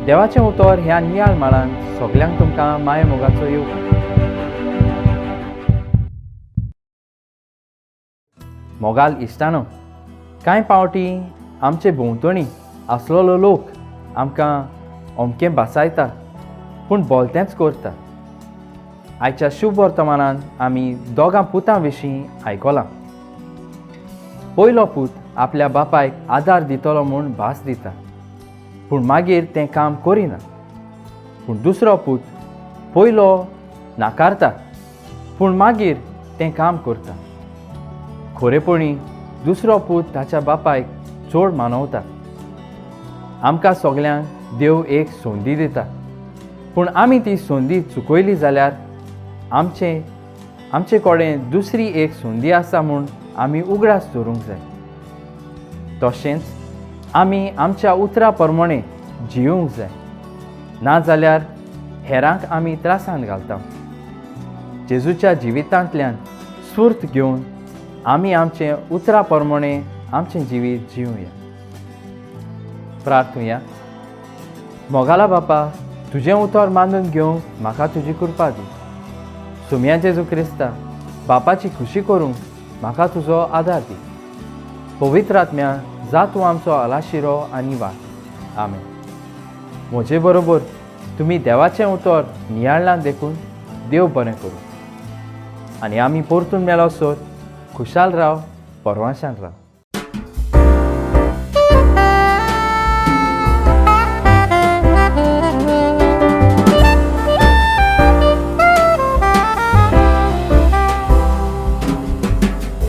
देवाचें उतर ह्या नियाळ माळान सगल्यांक तुमकां माये मोगाचो येवकार. मोगाल इश्टानो, कांय पावटी आमचे भोंवतणी आसलेलो लोक आमकां अमकें भासायता पूण बोलतेंच करता. आयच्या शुभ वर्तमानान आमी दोगां पुतां विशीं आयकलां. पयलो पूत आपल्या बापायक आदार दितलो म्हूण भास दिता पूण मागीर तें काम करिना. पूण दुसरो पूत पयलो नाकारता पूण मागीर तें काम करता. खरेपणी दुसरो पूत ताच्या बापायक चड मानवता. आमकां सगल्यांक देव एक संदी दिता पूण आमी ती संदी चुकयली जाल्यार आमचे आमचे कडेन दुसरी एक संदी आसा म्हूण आमी उगडास दवरूंक जाय. तशेंच आमी आमच्या उतरा प्रमाणे जियोंक जाय, नाजाल्यार हेरांक आमी त्रासान घालता. जेजूच्या जिवितांतल्यान स्फूर्त घेवन आमी आमचे उतरा प्रमाणे आमचें जिवीत जिवया. प्रार्थुया. मोगाला बापा, तुजें उतर मानून घेवंक म्हाका तुजी कृपा दी. सुमया जेजू क्रिस्ता बापाची खुशी करूंक म्हाका तुजो आदार दी. पवित्र आत्म्या जा तूं आमचो आलाशिरो आनी वाट. आमेन. म्हजे बरोबर तुमी देवाचें उतर नियाळ्ळां देखून देव बरें करूं आनी आमी परतून मेलो सर खुशाल राव, परवाशान राव.